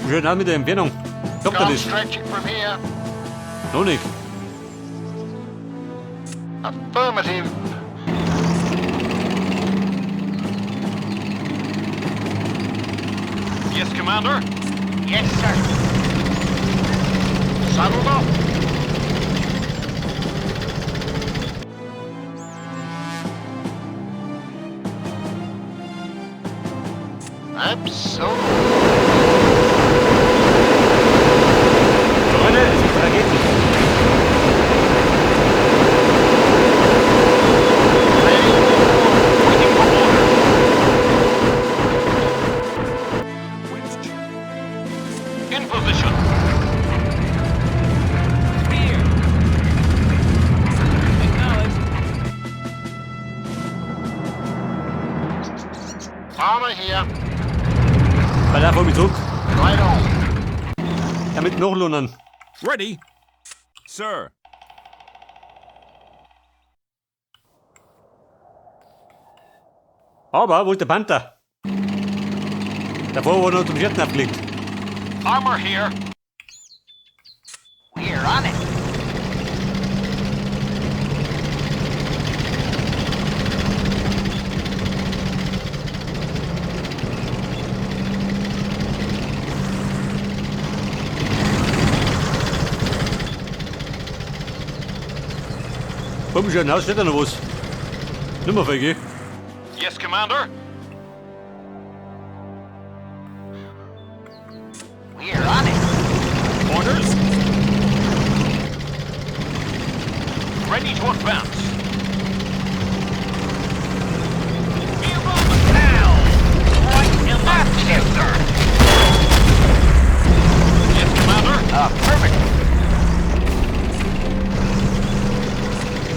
Schön auch mit der Entfernung. Klappt Can't das? stretch it from here. Noch nicht. Affirmative. Yes, Commander. Yes, sir. Saddled up. Absolutely. Freunde, es gibt Raketen. Ready. Waiting for orders. In position. Spear. Acknowledged. Armor here. Weil er vor mich zurück. Right on. Ja, mit Nachlunern. Ready. Sir. Aber wo ist der Panther? Davor wurde noch zum Schärten abgelegt. Armor here. We're on it. Komm schon, Haus steht da noch was. Nimmer viel, gell? Yes, Commander. We're on it. Orders. Ready to advance. Give 'em hell! Right in the kisser! Yes, Commander. Affirmative.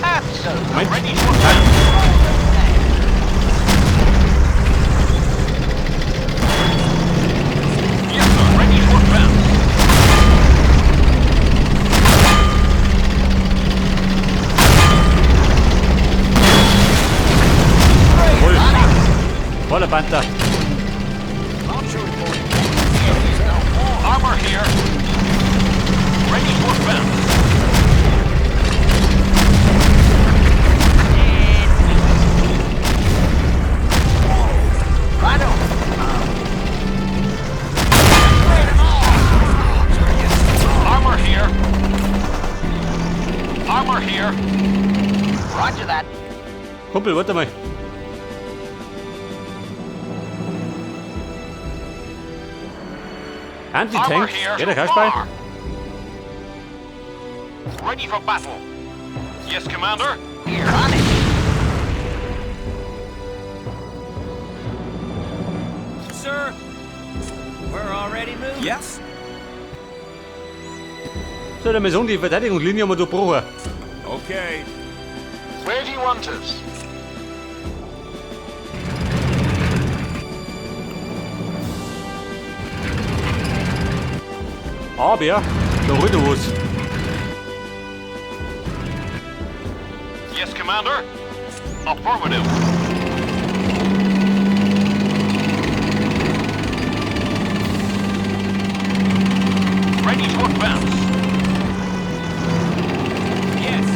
Absolutely. Moment. Ready to advance. Yes, sir. Ready to advance. Jawohl. Voller Panther. Launcher reporting. Armor here. Ready to advance. Right on. Armor here. Armor here. Roger that. Kumpel, warte mal. Armor Anti-Tank? here. Ja, der Kasperl. Far. Ready for battle. Yes, Commander. We're on it. Sir. We're already moving. Yes. So, der Maison, die Verteidigungslinie haben wir durchbrochen. Okay. Where do you want us? Aber, da holt er was. Yes, Commander. Affirmative. Ready to advance. Yes.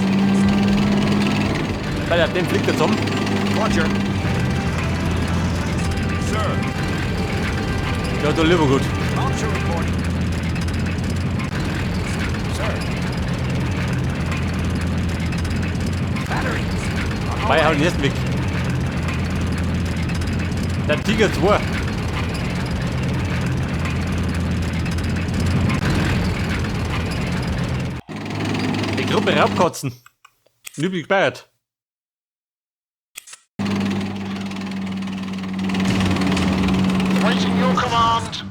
Weil er den fliegt er zusammen. Roger. Sir. Ja, da lieber gut. Launcher reporting. Sir. Battery. Bei hauen erst weg. Der Tiger 2. Die Gruppe Raubkatzen. Üblich gespeichert. Waiting your command.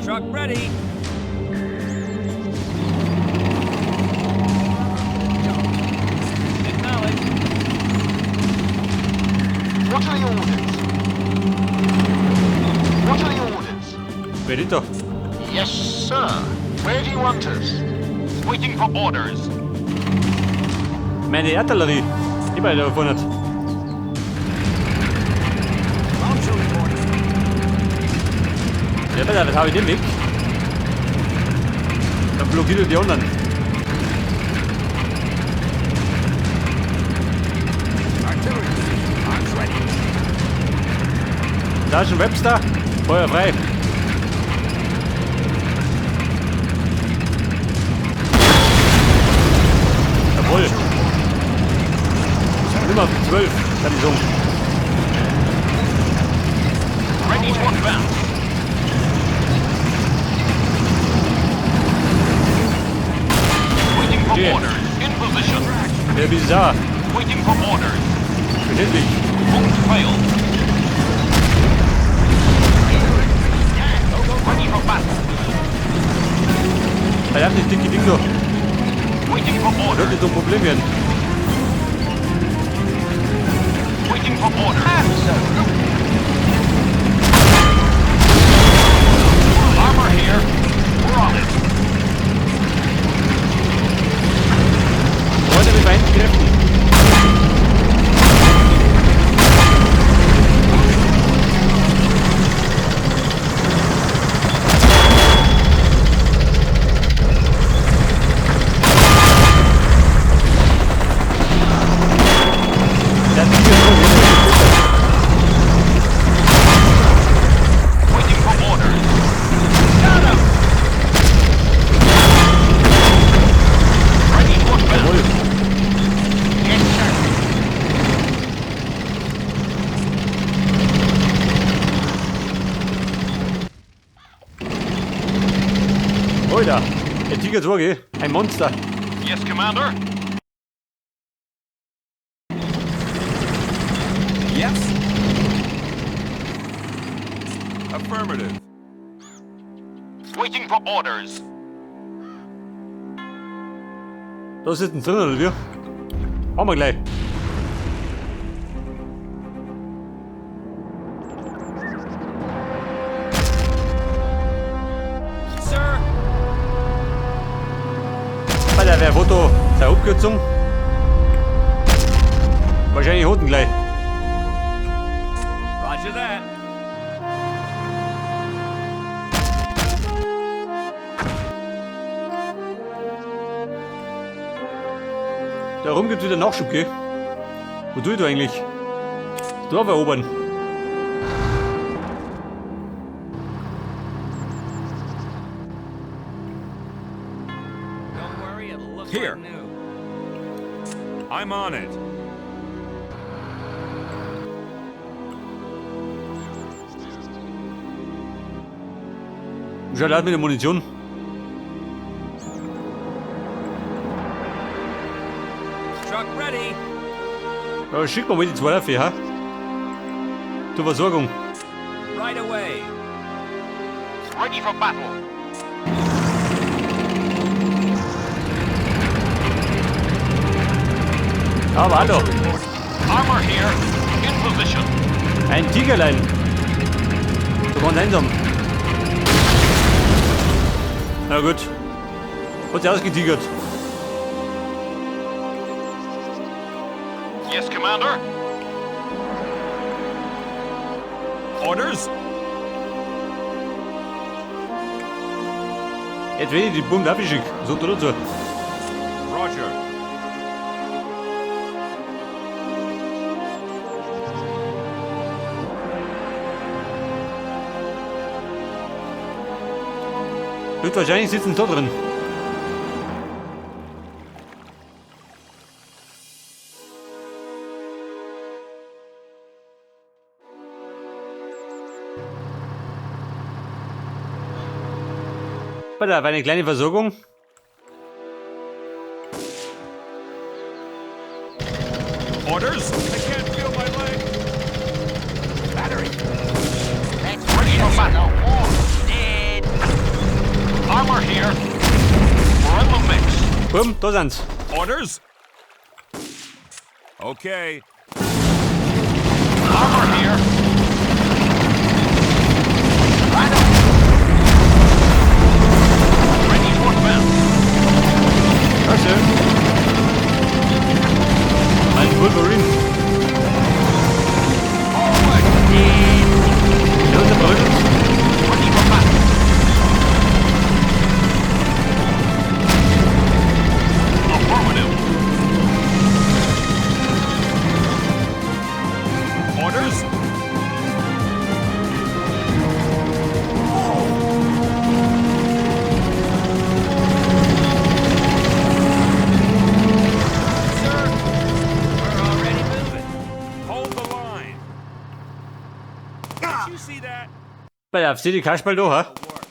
Truck ready. Acknowledged. What are the orders? What are the orders? Wer ist da? Yes, sir. Where do you want us? Waiting for orders. Meine Artillerie. Gib mal da vorne. Launcher reporting. Ja, was habe ich den weg? Dann blockiert er die anderen. Artillery position. Arms ready. Da ist ein Webster. Feuer frei. Jawohl. Nummer 12, kann ich sagen. Ready to advance. Waiting for Yeah. orders. In position. Der bizarr. Waiting for orders. Verständlich. Won't fail. Ready for battle. Verdammt, das dicke Ding da. Waiting for orders. Könnte so ein Problem werden. Waiting for orders. Absolutely. Armor here. We're on it. Freunde mit vereinten Kräften. Der Tiger ist so, Waiting for orders. Got him. Ready to advance. Jawohl. Yes, sir. Alter, der Tiger 2, gell? Ein Monster. Yes, Commander. Yes. Affirmative. Waiting for orders. Da sitzen drin, oder wie? Haben wir gleich. Sir. Alter, wer Foto seine Abkürzung? Wahrscheinlich Hoden gleich. Roger that. Da rum gibt's wieder Nachschub, gell? Wo tue ich da eigentlich? Dorf erobern. Don't worry, it'll look Here. like new. I'm on it. Wie schaut aus mit der Munition? Truck ready. Ja, schick mal die zwei dafür, ha? Zur Versorgung. Right away. Ready for battle. Aber hallo. Armor here. In position. Ein Tigerlein. So ganz einsam. Na gut. Hat sich ausgetigert. Yes, Commander. Orders? Jetzt wenn ich die Bombe abgeschickt. So oder so. Roger. Wird wahrscheinlich sitzen da drin. Bei eine kleine Versorgung. Orders? I can't feel my leg. Battery. Let's Ready for get battle. the war dead. Armor here. We're in the mix. Bumm, da sind's. Orders? Okay. Armor here. Right on. Ready to advance. Scheiße. Ein Wolverine. Bei der FC die Kasperl da, ha? Work.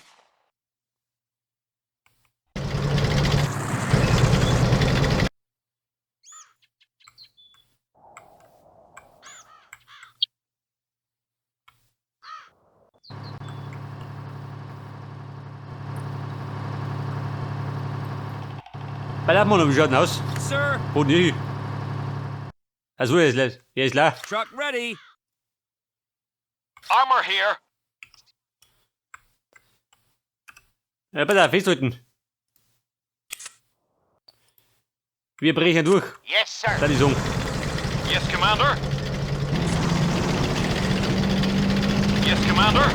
Bei der Mann, wie schaut denn aus? Sir, Wo denn hier? Also, ist leer. Er ist leer. truck ready. Armor here. Ja, pass auf, festhalten. Wir brechen durch, Yes, sir. da die sagen. Yes, Commander. Yes, Commander.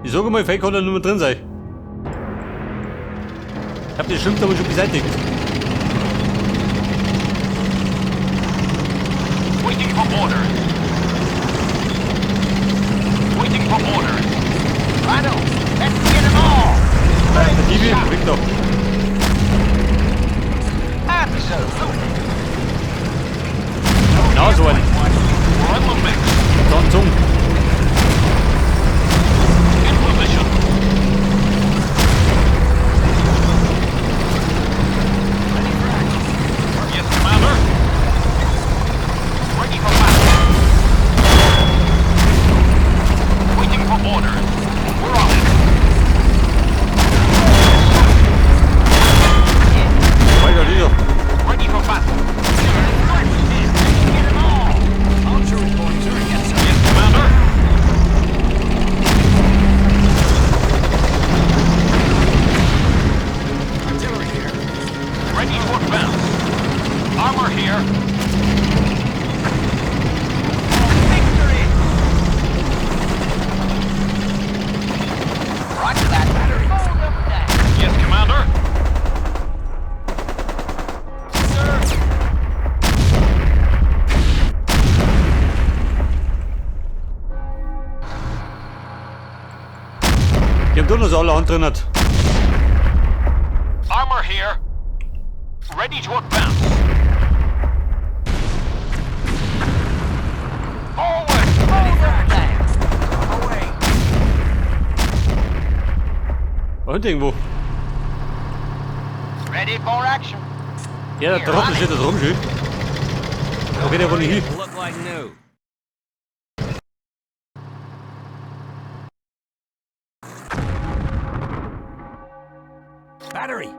Ich sage mal, vielleicht kann da nur mehr drin sein. Ich hab den Schimpf aber schon beseitigt. Waiting for orders. Waiting for orders. Righto. Let's get 'em all. Der Divi, weg da. Absolutely. Genau so ein. We're in the mix. Dann zum. In position. Yes, Commander. Ready for battle. Waiting for orders. We're on it. Weiter, dieser. Ready for battle. Let's get 'em all. Archer reporting, sir. Yes, sir. Yes, Commander. Artillery here. Ready to advance. Armor here. Victory. Roger that. Battery. Hold 'em down. Yes, Commander. Sir, Die haben doch noch so alle Hand drin hat. Armor here. Ready to advance. Forward. Hold 'em down. Away. Und irgendwo. Ready for action. Ja, der Trottel steht da drum, schön. Okay, der wohl nicht hin. look like new. Battery.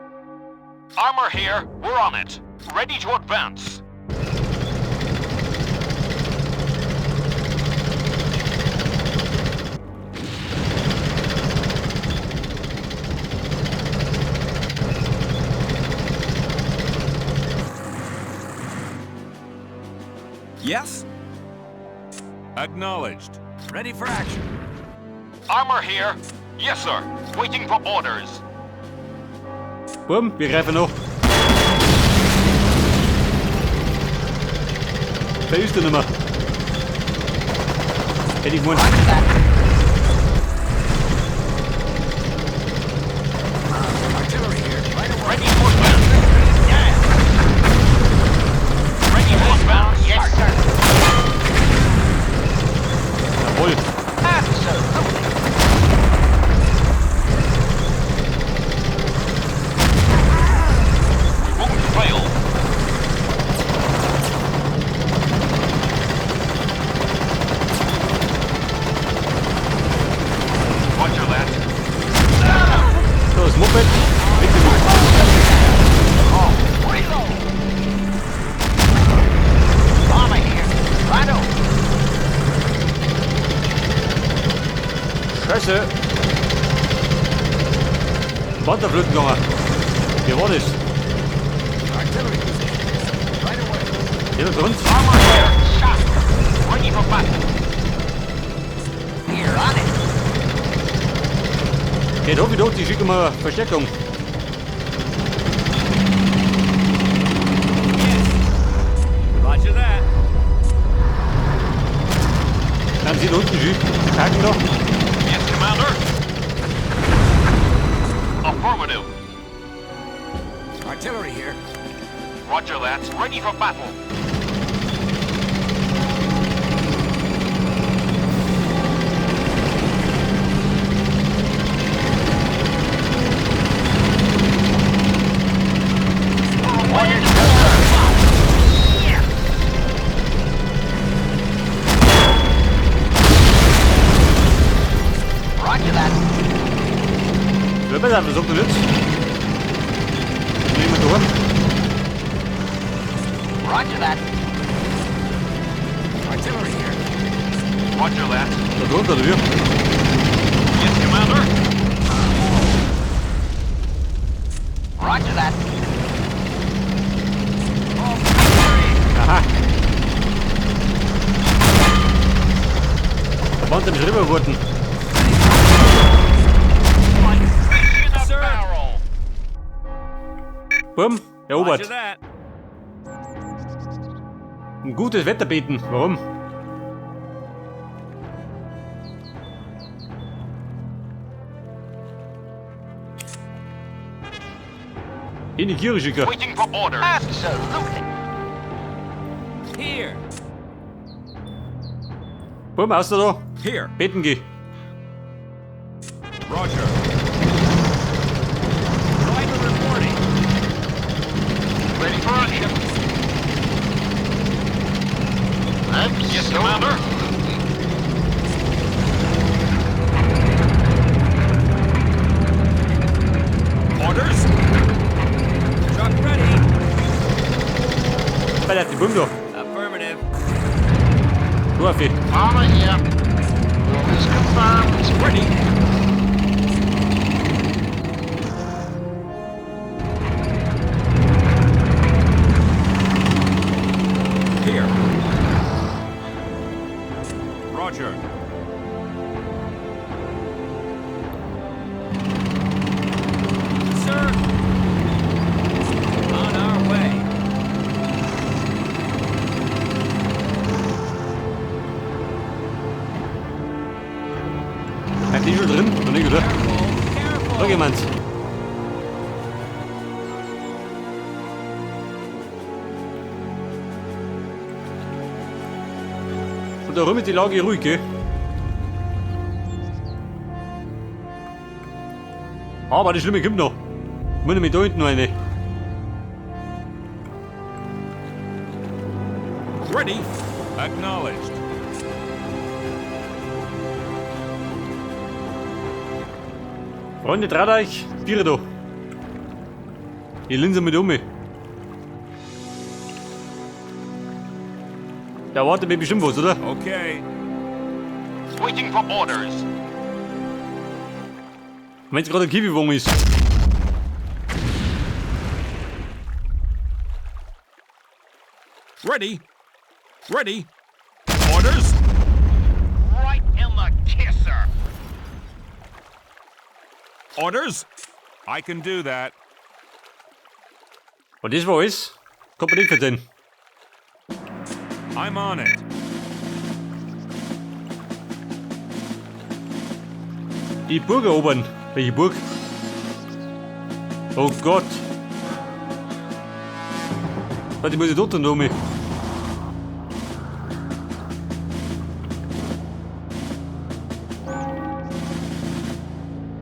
Armor here. We're on it. Ready to advance. Yes? Acknowledged. Ready for action. Armor here. Yes, sir. Waiting for orders. Bumm, wir greifen noch. Da ist der nicht mehr. Hätte ich gemeint. Roger that. Artillery here. Right away. Ready to advance. Down. Ready to advance. Yes, sir. Jawohl. Absolutely. We won't fail. Roger that. So, das Moped. Weg damit. Oh, reload. Bomber here. Righto. Scheiße. Wanderflöten gegangen. Wie war das? Artillery position. Right away. Der da drin? Armor here. Shot. Ready for battle. Here on it. Geht hoch, wie hoch, die schicken mal Verstärkung. Yes. Roger that. Dann sind unten schön. Haken da. Yes, Commander. Affirmative. Artillery here. Roger that. Ready for battle. jetzt? Ist noch jemand daheim? Roger that. Artillery here. Roger that. Da drunter, oder wie? Yes, Commander. Roger that. Aha. Da baut er mich rübergeworfen. Like fish in a Sir. barrel. Bumm, erobert. Roger that. Um gutes Wetter beten. Warum? In die Kirche schicken. Waiting for orders. Absolutely. Here. Bumm, aus da. Here. Beten geh. Roger. Driver reporting. Ready for action. Yes, Commander. Absolutely. Orders. Truck ready. Bei die Bumm da. Affirmative. Du, Affe. Armor here. Orders confirmed. Ready. Here. Roger. Sir. On our way. Hat die schon drin? Noch nicht, oder? Careful. Careful. Da jemand. Und da rum ist die Lage ruhig, gell? Aber das Schlimme kommt noch. Ich muss nämlich da hinten noch eine. Ready. Acknowledged. Freunde, traut euch. Tiere da. Die Linse mit um. Da erwartet mich bestimmt was, oder? Okay. Waiting for orders. Wenn es gerade ein Kiwiwurm ist. Ready. Ready. Orders. Right in the kisser. Orders. I can do that. Und das war alles. Kommt man nicht verstehen. I'm on it. Die Burg erobern. Welche Burg? Oh Gott. Warte, ich muss ich dort um.